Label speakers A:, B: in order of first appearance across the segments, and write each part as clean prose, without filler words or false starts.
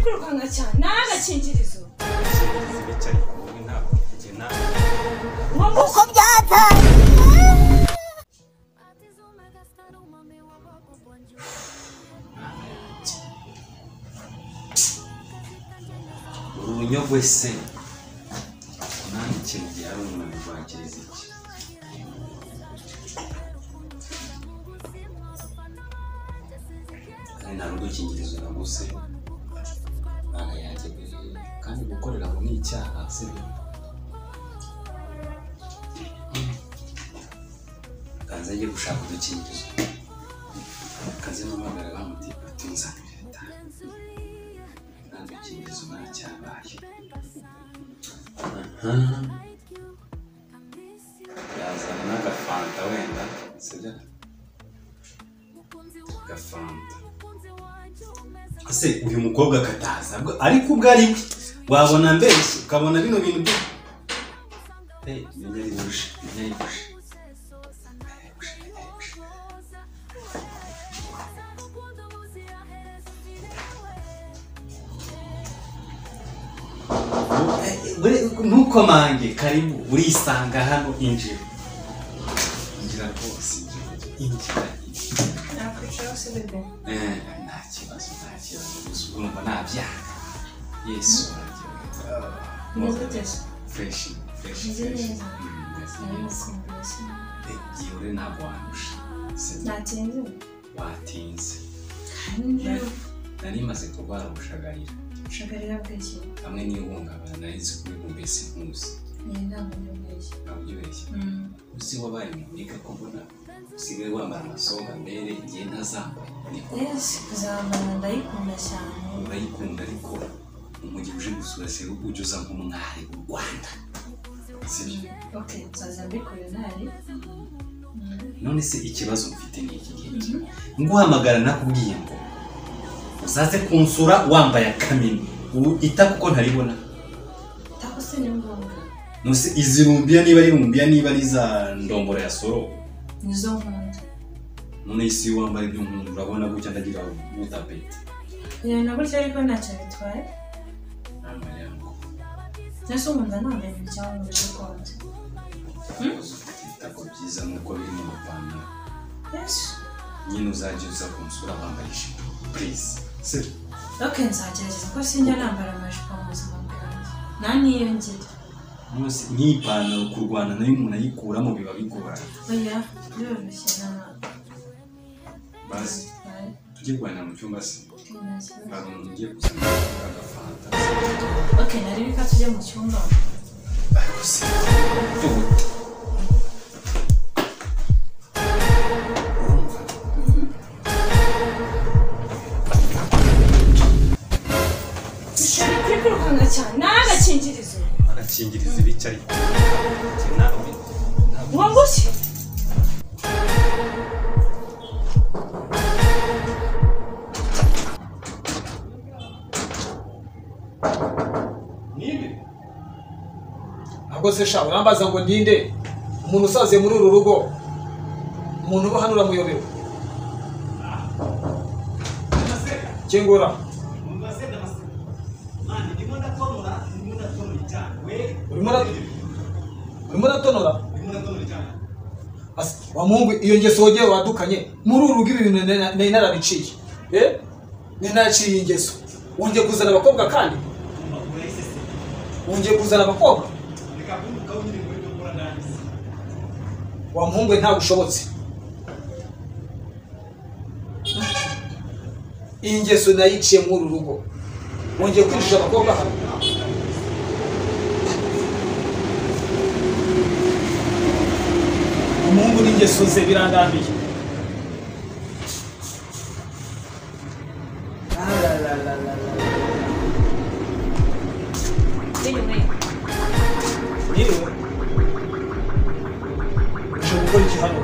A: kwirukanka cyane n'agakingirizo.
B: Uko byatangiye.
C: Urunyogwe se nta ikintu gihari umuntu rwakiriza iki? Kandi nta n'udukingirizo naguse mwana yanjye, kandi gukorera aho ni icyaha, sibyo? Kanze njye gushaka udukingirizo, kanze mpamagara bamutipe tunzanire ta nta dukingirizo nta cyabaye. Yazana n'agafanta wenda, sibyo? Gafanta ese uyu mukobwa akataza ariko ubwo ari we wabona mbese ukabona bino bintu byo menya yibushe. Ntukomange, karibu, urisanga hano, injira injira rwose, injira injira.
A: Nakwicara se bebe?
C: Nta kibazo, nta kibazo, gusa urumva nabyanga yesu.
A: Umeze ute se?
C: Fresh fresh.
A: Meze
C: fresh.
A: neza.
C: Meze
A: Nari
C: neza.
A: ngukumbuye se.
C: Byihore ntabwo wandusha.
A: Natinze?
C: Watinze.
A: Kandi
C: Nari maze kurwara ubushagarira.
A: Ushagarira bw'iki?
C: Hamwe n'ihungabana, nari nzi ko uri mbese nkuzi.
A: Ni ntabwo ndibeshya.
C: Ntabwo ujya ubeshya. Uzi wabaye umuniga ko mbona usigaye wambara amasonga mbere igihe ntazambaye, niko?
A: Yes, kuzambara ndayikunda cyane.
C: Urayikunda, ariko umujyi uje gusura se ujya uza nk'umwari w'u Rwanda, sibyo?
A: Okay, nzaza mbikore ntari.
C: None se ikibazo mfite ni iki ngiki: nguhamagara nakubwiye ngo uzaze kunsura wambaye akamini, ubu ita kuko ntaribona.
A: Tako se ni ngombwa?
C: None izi rumbiya, niba ari rumbiya, niba ari za ndomboro ya soro?
A: Nizo nkunda.
C: None isi wambara ibyo nkunda, urabona gutya ndagira utapeti.
A: Njyewe na gutya, ariko ntacyo bitwaye.
C: Mama yangu.
A: Ese nkunda nambaye cyangwa mu buryo bwose?
C: Ufite ibitako byiza nk'uko biri mu mapantaro.
A: Yes.
C: Nyine uzajya uza kunsura wambaye ijipo, please, sibyo?
A: Okay, nzagerageza ko sinjya nambara amajipo mu buzima bwanjye, nta niyo ngira.
C: None nk'iyi pantaro kurwana nayo umuntu ayikuramo biba bigoranye.
A: Oya, biroroshye nta.
C: Basi tujye kuganira mu cyumba se?
A: Nta.
C: Hari umuntu ugiye kuzana agafanta.
A: Okay, nari reka tujye mu cyumba.
C: Ariko se tugute, urumva?
A: Chéri, kuri kwirukanka cyane n'agakingirizo.
C: Agakingirizo ibiki? Ariko nawe.
A: Ngo ngushye?
C: Ninde?
D: Ahubwo se sha, urambaza ngo ninde? Umuntu usaziye muri uru rugo, umuntu uba hano uramuyobewe? Kingura. Urimo uratonora? Wa muhungu, iyo ngeso wongeye wadukanye muri uru rugo, ibi bintu nari narabiciye, eh, nari naraciye iyi ngeso. Wongeye kuzana abakobwa, kandi wongeye kuzana abakobwa. Wa muhungu we, ntabwo ushobotse. Iyi ngeso nayiciye muri uru rugo, wongeye kwinjiza abakobwa hano. Umuhungu n'ingeso ze birandambiye. Ararararara.
A: Mwiriwe.
D: Mwiriwe. Uje gukora iki hano?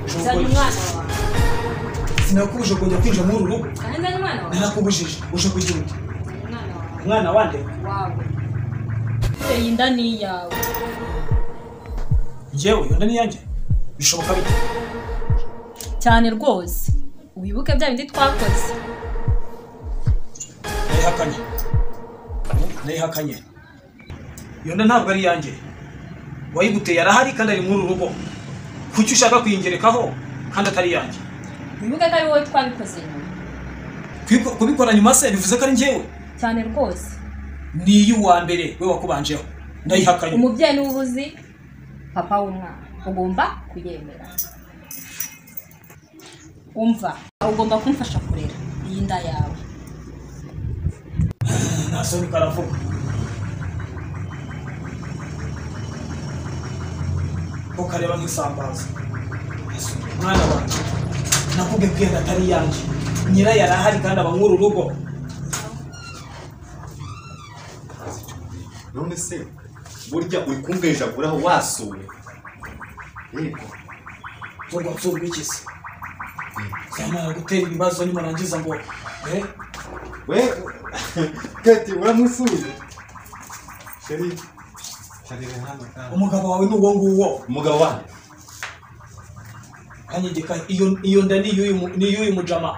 D: Uje
A: Nzanye
D: gukora iki?
A: umwana wawe.
D: Sinakubuje kujya kwinjira muri uru rugo.
A: Kandi nzanye umwana wawe.
D: Narakubujije. Uje kugira ute?
A: Umwana wawe.
D: Umwana wande?
A: Wawe. Iyi nda ni iyawe.
D: Njyewe? Iyo nda ni iyanjye? Bishoboka bite?
E: Cyane rwose, wibuke bya bindi twakoze.
D: Nayihakanye. Ndayihakanye. Iyo nda ntabwo ari yanjye. Wayiguteye arahari kandi ari muri uru rugo. Kuki ushaka kuyingerekaho kandi atari yanjye?
E: Wibuke ko ari wowe twabikoze nyuma.
D: Kubikora nyuma se bivuze ko ari njyewe?
E: Cyane rwose.
D: Ni iy'uwa mbere we wakubanjeho. Ndayihakanye.
E: Umubyeyi niwe ubuzi papa w'umwana. Ugomba kuyemera. Umva, ugomba kumfasha kurera iyi nda yawe.
D: Nta soni karavuga. Ko kareba nk'isambaza. Mwana wanjye, nakubwiye ko iyo atari iyanjye. Nyirayo arahari kandi aba muri uru rugo.
C: None se burya uri kumbwejaguraho wasuwe? Yego.
D: Nsurwa nsurwa iki se? Zamara gutera ibibazo nimurangiza ngo
C: we Kati uramusuye. Sheri Sheri hano.
D: Umugabo wawe ni uwo nguwo.
C: Umugabo wanjye.
D: Kanyegeka iyo nda ni y'uyu mujama.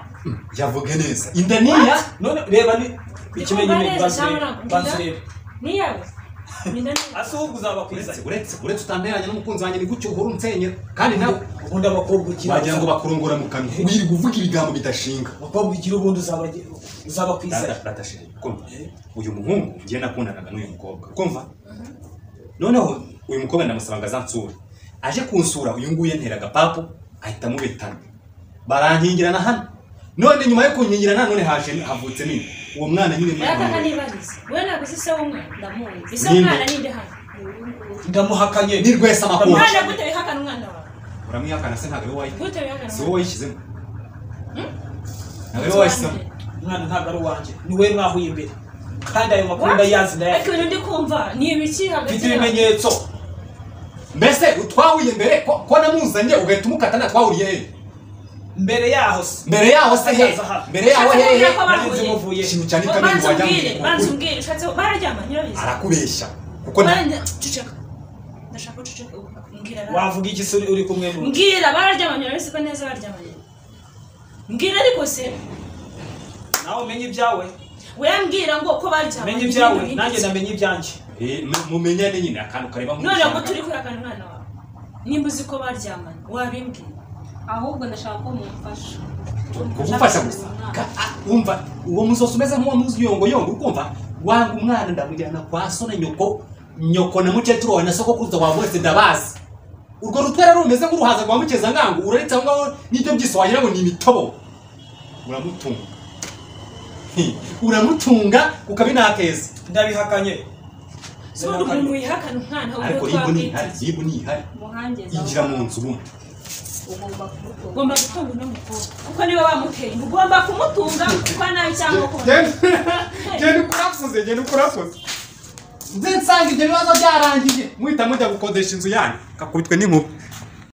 C: Yavuge neza. Inda niya?
D: None reba ni ikimenyane banzirebe.
A: Ni yawe.
D: Asuhugu uzaba kwiza.
C: Uretse utanteranya n'umukunzi wanjye ni gutyo uhora unsenyera. Kandi nawe
D: ubundi abakobwa ugira
C: wagira ngo bakurongora mu kanwa. Wirirwa uvuga ibigambo bidashinga.
D: Abakobwa ugira ubundi uzaba kwiza.
C: Ratashije. Kumva. Uyu muhungu ngiye nakundanaga n'uyu mukobwa. Kumva? Noneho uyu mukobwa ndamusaba ngo azansure. Aje kunsura uyu nguyu yanteraga papo ahita amubetana. Barankingirana hano. None nyuma yo kunkingirana none haje havutse nini? Uwo mwana nyine ni
A: Yataka nibarize. Wewe naguze se w'umwana ndamuzi. Ise umwana ninde hano?
D: Ndamuhakanye.
C: Ni rwesa makuru.
A: Mwana gute wihakana umwana wawe?
C: Uramwihakana se ntabwo ari wowe.
A: Gute wihakana?
C: Si wowe wayishyizemo. Ntabwo ari wowe wayishyizemo.
D: Umwana ntabwo ari uwanjye. Ni we mwahuye imbere. Kandi ayo makuru ndayazi ndayazi.
A: Ariko ibintu ndi kumva ni ibiki hagati.
D: Mfite ibimenyetso.
C: Mbese twahuye mbere ko namuzanye ugahita umukata na twahuriye he?
D: Mbere yaho se.
C: Mbere yaho se he? Mbere yaho hehe?
D: Ikintu
C: cyane kamwe wajya mu
A: banzu mbwire ushatse bararyamanye urabizi.
C: Arakubeshya. Kuko
A: ceceka. Ndashaka uceceka mbwira.
D: Wavuga iki se uri kumwe n'uwo?
A: Mbwira bararyamanye urabizi ko neza baryamanye. Mbwira ariko se
D: nawe umenye ibyawe.
A: Wembwira ngo ko baryamanye.
D: Menye ibyawe nanjye ndamenye ibyanjye.
C: Mumenyane nyine akantu kareba
A: nk'uko. None ngo turi kurakana umwana wawe. Nimba uzi ko baryamanye wabimbwira.
E: Ahubwo ndashaka ko mumfasha.
C: Kugufasha gusa. Umva uwo musoso umeze nk'uwo muziyongo ukumva wanga umwana ndamujyana kwa so na nyoko na mukecuru wawe na sokokuruza wawe bose ndabazi. Urwo rutwe rero rumeze nk'uruhaza rwa mukeza ngango uraretse aho ngaho n'ibyo byise wagira ngo ni imitobo. Uramutunga. Uramutunga ukabinakeza.
D: Ndabihakanye.
A: Ubundi umuntu wihakana umwana
C: ariko ribu ni ihari. Injira mu nzu ubundi.
A: Ugomba gutunga uno mukobwa kuko niwe wamuteye ugomba kumutunga kuko nabi cyangwa ko
C: genda ukurafuze nze nsanga ibyo bibazo byarangiye muhita mujya gukodesha inzu yanyu kakubitwe n'inkuba.